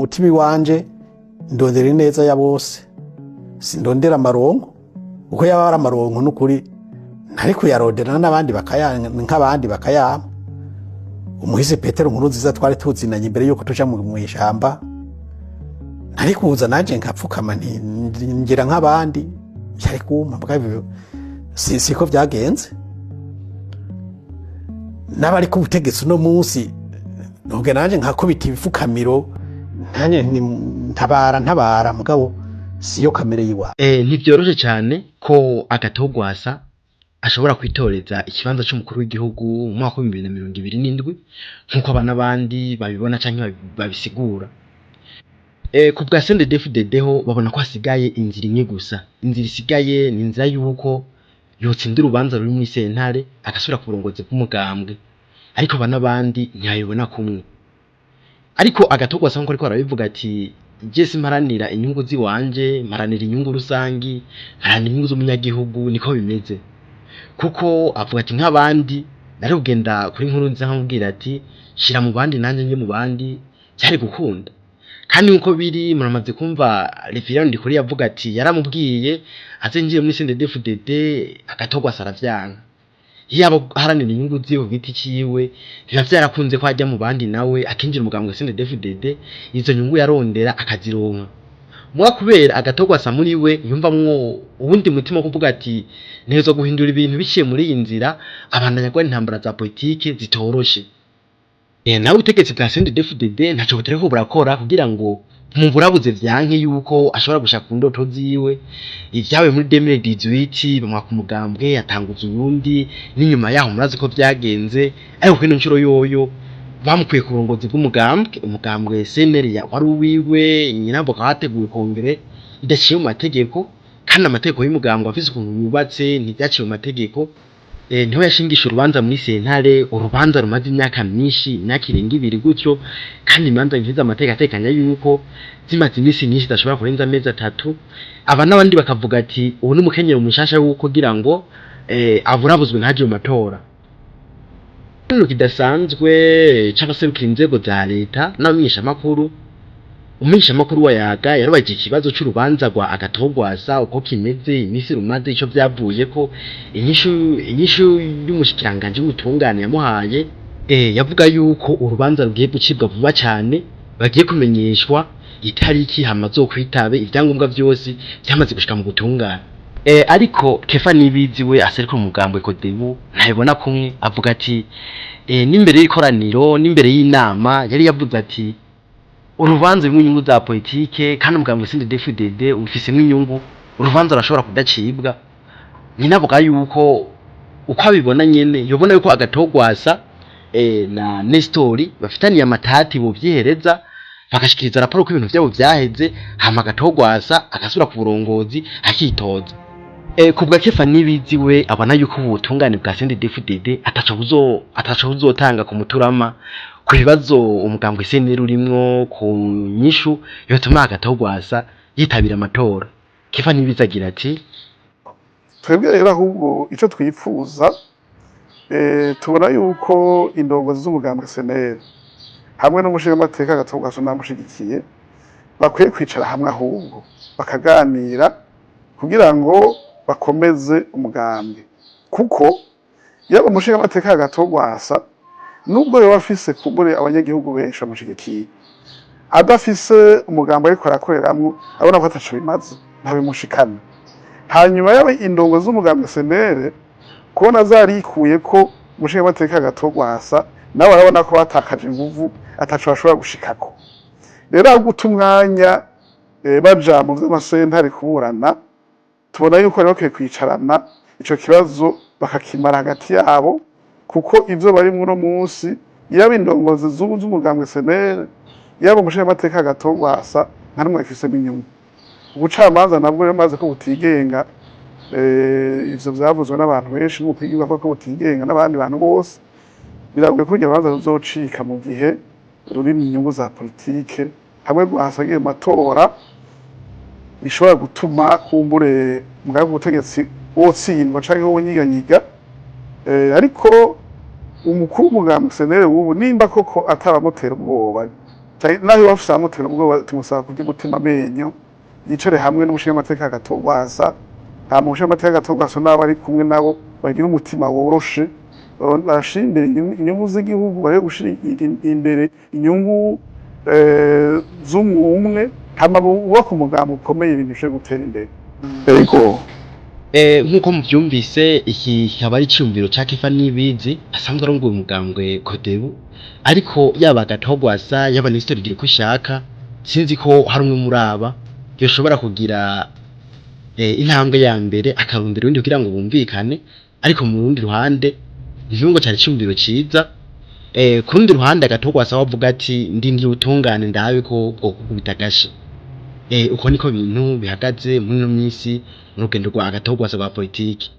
Mutima iwanje ndondera ineza ya bose, sindondera amaronko, kuko yaba ari amaronko n'ukuri ntari kuyarondera n'abandi bakaya nk'abandi bakayampa. Umuhisi Petero Nkurunziza twari tuzinanye imbere yuko tuja mu ishamba, ntari kuza nanje nkapfukama nti ngira nk'abandi, byari kumpa. Mugabo si siko byagenze. N'abari ku butegetsi uno munsi nubwo nanje nkakubita ibifukamiro, nanjye nti ntabara ntabara, mugabo siyo kamere yiwa. Ntivyoroshe cyane ko Agathon Rwasa ashobora kwitoreza ikibanza c'umukuru w'igihugu mu mwaka wa 2027, nk'uko aba n'abandi babibona canke babisigura. Ku bwa CNDD-FDD ho babona ko hasigaye inzira imwe gusa. Inzira isigaye ni inzira y'uko yotsinda urubanza ruri muri sentare, agasubira ku burongozi bw'umugambwe, ariko aba n'abandi ntibabibona kumwe. Ariko Agathon Rwasa, nkuko ariko arabivuga, ati: "Je simparanira inyungu ziwanje, mparanira inyungu rusangi, mparanira inyungu z'umunyagihugu." Niko bimeze, kuko avuga ati: "Nk'abandi nari kugenda kuri Nkurunziza nkamubwira ati: 'Shira mu bandi, nanjye nje mu bandi,' byari gukunda." Kandi nkuko biri, muramaze kumva Reverend Ndikuri yavuga ati yaramubwiye azinjiye muri CNDD-FDD, Agathon Rwasa aravyanka. Iyo aharanira inyungu ziwe ku giti ciwe, biba vyarakunze ko ajya mu bandi, nawe akinjira umugambwe CNDD-FDD, izo nyungu yarondera akazironka. Muga kubera Agathon Rwasa muri we yumvamwo uwundi mutima wo kuvuga ati: "Ntegerezwa guhindura ibintu biciye muri iyi nzira," abandanya agwana intambara za politike zitoroshe. Nawe ubutegetsi bwa CNDD-FDD ntaco butariko burakora kugira ngo muburabuze vyanke yuko ashobora gushaka ku ndoto ziwe. Ivyabaye muri 2018, bamwaka umugambwe, atanguza uyundi, n'inyuma yaho murazi ko vyagenze. Ariko kwino nshuro yoyo bamukuye ku burongozi bw'umugambwe, umugambwe CNL wari uwiwe nyinabo, bakaba bateguye kongere idaciye mu mategeko, kandi amategeko y'umugambwe afise ukuntu yubatse, ntivyaciye mu mategeko. Niho yashingisha urubanza muri sentare, urubanza rumaze imyaka myinshi, imyaka irenga 2 gutyo, kandi imanza nkiza amategeko atekanya yuko zimaze iminsi myinshi zidashobora kurenza amezi 3. Aba n'abandi bakavuga ati: "Ubu ni umukenyero mushasha wuko kugira ngo aburabuzwe ntaje mu matora." Ikintu kidasanzwe c'abaserukira inzego za leta n'abamenyeshamakuru, umumenyeshamakuru wa Yaga yarabajije ikibazo c'urubanza rwa Agathon Rwasa, uko kimeze, imisi rumaze, ico vyavuyeko. Inyishu y'umushikiranganji w'ubutungane yamuhaye, yavuga yuko urubanza rugiye gucibwa vuba cane, bagiye kumenyeshwa itariki, hama azokwitabe, ivyangombwa vyose vyamaze gushika mu butungane. Ariko Kefa Nibizi we aserukira umugambwe CODEBU ntabibona kumwe. Avuga ati n'imbere y'ikoraniro, n'imbere y'inama, yari yavuze ati urubanza rurimwo inyungu za politike, kandi umugambwe CNDD-FDD ufisemwo inyungu, urubanza rurashobora kudacibwa. Nyine avuga yuko uko abibona nyene, yobona yuko Agathon Rwasa na Nestori bafitaniye amatati, bovyihereza, bagashikiriza raporo ko ibintu vyabo vyaheze, hama Agathon Rwasa agasubira ku burongozi, akitoza. Kubwa Kefa Nibizi, we abona yuko ubutungane bwa CNDD-FDD ataco buzotanga ku muturama ku bibazo umugambwe CNL urimwo, ku nyishu yotuma Agathon Rwasa yitabira amatora. Kefa Nibizi agira ati: Twebwe rero ahubwo icyo twifuza, tubona yuko indongozi z'umugambwe CNL hamwe n'umushingamateka Agathon Rwasa namushigikiye bakwiye kwicara hamwe, ahubwo bakaganira kugira ngo bakomeze umugambwe, kuko yaba umushingamateka Agathon Rwasa, nubwo yoba afise kumbure abanyagihugu benshi bamushigikiye, adafise umugambi ariko arakoreramwo, abona ko ataco bimaze, ntabimushikana. Hanyuma yaba indongo z'umugambwe CNL, kubona zarikuye ko umushingamateka Agathon Rwasa, nawe arabona ko batakaje inguvu, ataco bashobora gushikako. Rero aho guta umwanya baja mu vy'amasentare kuburana, tubona yuko bari bakwiye kwicarana, ico kibazo bakakimara hagati yabo, kuko ivyo barimwo uno munsi, yaba indongozi z'ubu z'umugambwe CNL, yaba umushingamateka Agathon Rwasa, nta n'umwe abifisemwo inyungu. Ubucamanza nabwo rero maze ko butigenga, ivyo vyavuzwe n'abantu benshi, n'umukuru w'igihugu avuga ko butigenga, n'abandi bantu bose, biragoye ko urwo rubanza ruzocika mu gihe ruri mu nyungu za politike. Hamwe Rwasa agiye mu matora, bishobora gutuma kumbure umugambi w'ubutegetsi wotsindwa canke wonyiganyiga. Ariko umukuru w'umugambi CNL w'ubu, nimba koko atabamutera ubwoba canke Canke naho iwacu amutera ubwoba, tumusaba kurya umutima amenyo, yicare hamwe n'umushingamateka Agathon Rwasa. Hama umushingamateka Agathon Rwasa n'abo ari kumwe nabo bagira umutima woroshe, barashira imbere inyungu z'igihugu, bareke gushira imbere inyungu z'umwe, hama bubake umugambi ukomeye, ibintu bishobore gutera imbere. Ego. Nk'uko muvyumvise, iki kikaba ari iciyumviro ca Kefa Nibizi asanzwe arongoye umugambwe Kodebu. Ariko yaba Agathon Rwasa, yaba Nestor Girikushaka, sinzi ko hari umwe muri aba yoshobora kugira intambwe ya mbere akarondera uwundi kugira ngo bumvikane. Ariko mu rundi ruhande ntibivuga ngo cari iciyumviro ciza. Ku rundi ruhande Agathon Rwasa we avuga ati: "Ndindira ubutungane ndabe ko bwokukubita agashi." Uko niko bintu bihagaze muri ino minsi mu rugendo rwa Agathon Rwasa rwa politiki.